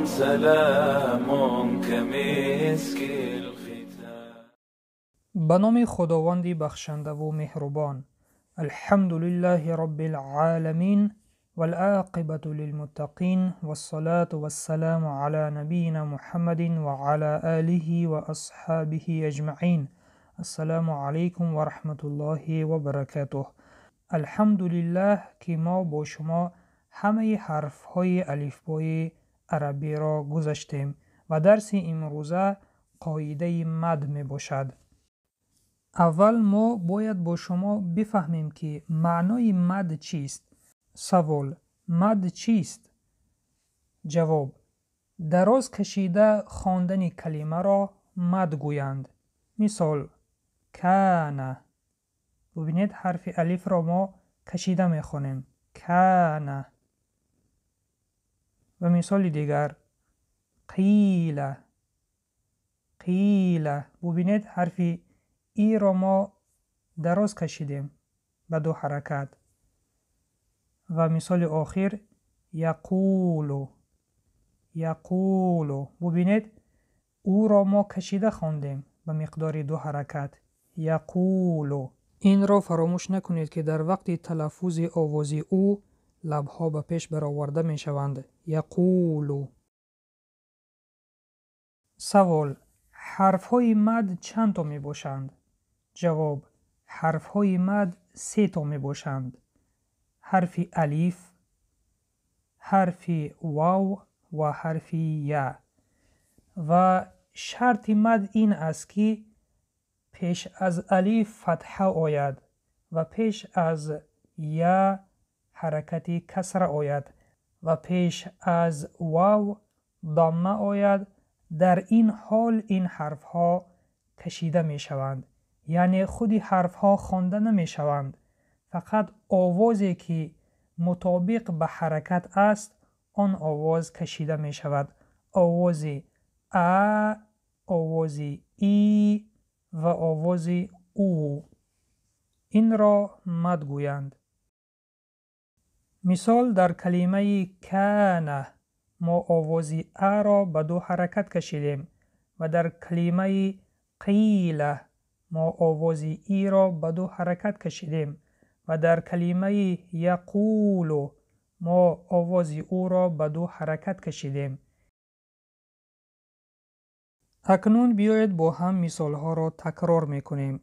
سلام كمسك الختام. Ба номи Худованди бахшандаву меҳрубон. Алҳамду лиллаҳи роббил оламин вал оқибату лилмуттақин вассалату вассаламу ала набийина Муҳаммадин ва ала олиҳи ва асҳобиҳи аҷмаин. Ассалому алайкум ва раҳматуллоҳи ва баракатуҳ. Алҳамдулиллаҳ, ки мо бо шумо ҳамаи ҳарфҳои алифбои арабиро гузаштем ва дарси имрӯза қоидаи мад мебошад. Аввал мо бояд бо шумо бифаҳмем, ки маънои мад чист. Савол: мад чист? Ҷавоб: дароз кашида хондани калимаро мад гӯянд. Мисол: кана. Бубинед, ҳарфи алифро мо кашида мехонем. Кана. Ва мисоли дигар: қила, қила. Бубинед, ҳарфи иро мо дароз кашидем ба ду ҳаракат. Ва мисоли охир: яқулу, яқулу. Бубинед, ӯро мо кашида хондем ба миқдори ду ҳаракат. Яқулу. Инро фаромӯш накунед, ки дар вақти талаффузи овози ӯ лабҳо ба пеш бароварда мешаванд. Яқулу. Савол: ҳарфҳои мад чанд то мебошанд? Ҷавоб: ҳарфҳои мад се то мебошанд: ҳарфи алиф, ҳарфи вав ва ҳарфи я. Ва шарти мад ин аст, ки пеш аз алиф фатҳа ояд ва пеш аз я ҳаракати касра ояд ва пеш аз вав дамма ояд. Дар ин ҳол ин ҳарфҳо кашида мешаванд, яъне худи ҳарфҳо хонда намешаванд, фақат овозе, ки мутобиқ ба ҳаракат аст, он овоз кашида мешавад: овози а, овози и ва овози у. Инро мад гӯянд. Мисол: дар калимаи кана мо овози аро ба ду ҳаракат кашидем ва дар калимаи қила мо овози иро ба ду ҳаракат кашидем ва дар калимаи яқулу мо овози ӯро ба ду ҳаракат кашидем. Акнун биёед, бо ҳам мисолҳоро такрор мекунем.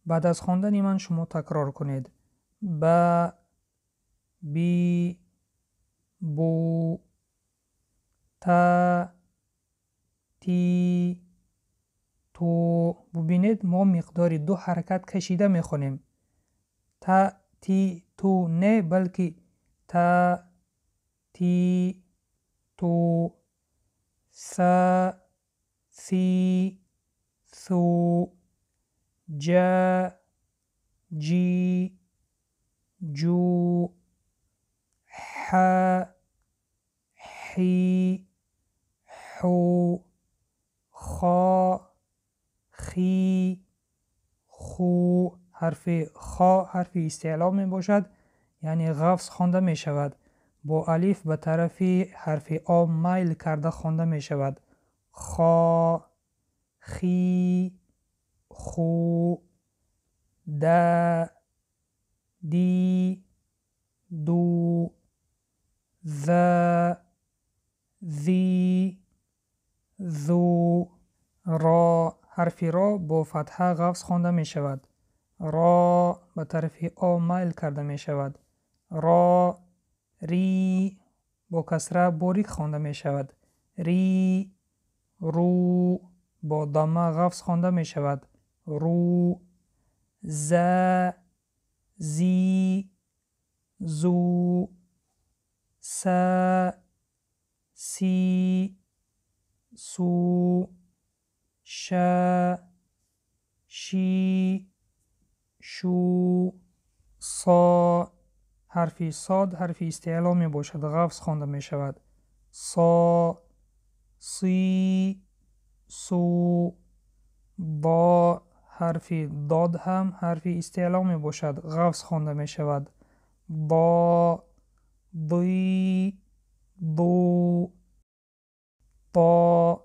Баъд аз хондани ман шумо такрор кунед: ба, би, бу, та, ти, ту. Бубинед, мо миқдори ду ҳаракат кашида мехонем. Та, ти, ту не, балки та, ти, ту, са, си, су, ҷа, ҷи, ҷу, ҳа, ҳи, ҳу, хо, хи, ху. Ҳарфи хо ҳарфи истеъло мебошад, яъне ғафз хонда мешавад. Бо алиф ба тарафи ҳарфи о майл карда хонда мешавад. Хо, хи, ху, да, ди, ду, за, зи, зу, ро. Ҳарфи ро бо фатҳа ғафз хонда мешавад. Ро ба тарафи о майл карда мешавад. Ро, ри бо касра борик хонда мешавад. Ри, ру бо дамма ғафз хонда мешавад. Ру, за, зи, зу, са, си, су, ша, ши, шу, со. Ҳарфи сод ҳарфи истеъло мебошад, ғафз хонда мешавад. Со, си, су, до. Ҳарфи дод ҳам ҳарфи истеъло мебошад, ғафз хонда мешавад. До, ди, ду. То.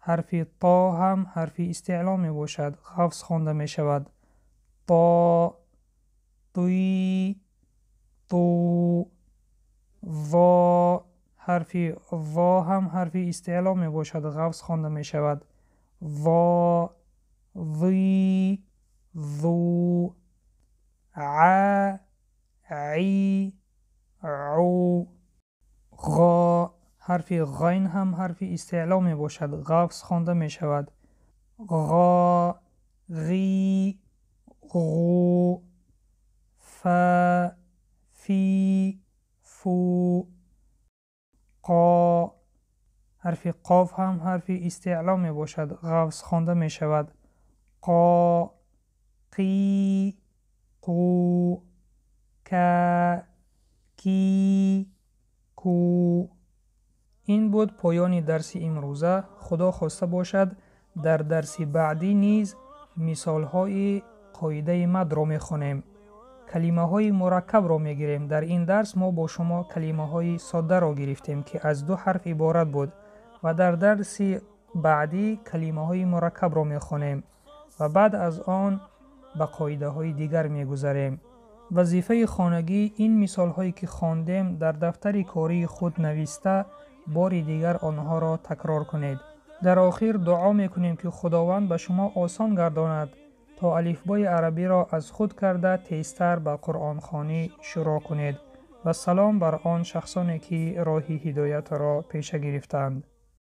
Ҳарфи то ҳам ҳарфи истеъло мебошад, ғафз хонда мешавад. То, туи, ту. Во. Ҳарфи во ҳам ҳарфи истеъло мебошад, ғафз хонда мешавад. Во, ви, зу. А, и, у. Ғо. Ҳарфи ғайн ҳам ҳарфи истеъло мебошад, ғафз хонда мешавад. Ғо, ғи, ғу. Фа, фи, фу. Қо. Ҳарфи қоф ҳам ҳарфи истеъло мебошад, ғафз хонда мешавад. Қо, қи, қу. Ка, ки, ку. Ин буд поёни дарси имрӯза. Худо хоста бошад, дар дарси баъдӣ низ мисолҳои қоидаи мадро мехонем, калимаҳои мураккабро мегирем. Дар ин дарс мо бо шумо калимаҳои соддаро гирифтем, ки аз ду ҳарф иборат буд, ва дар дарси баъдӣ калимаҳои мураккабро мехонем ва баъд аз он ба қоидаҳои дигар мегузарем. Вазифаи хонагӣ: ин мисолҳое ки хондем, дар дафтари кории худ нависта, бори дигар онҳоро такрор кунед. Дар охир дуо мекунем, ки Худованд ба шумо осон гардонад, то алифбои арабиро аз худ карда, тезтар ба қуръонхонӣ шурӯъ кунед. Ва салом бар он шахсоне, ки роҳи ҳидоятро пеша гирифтаанд.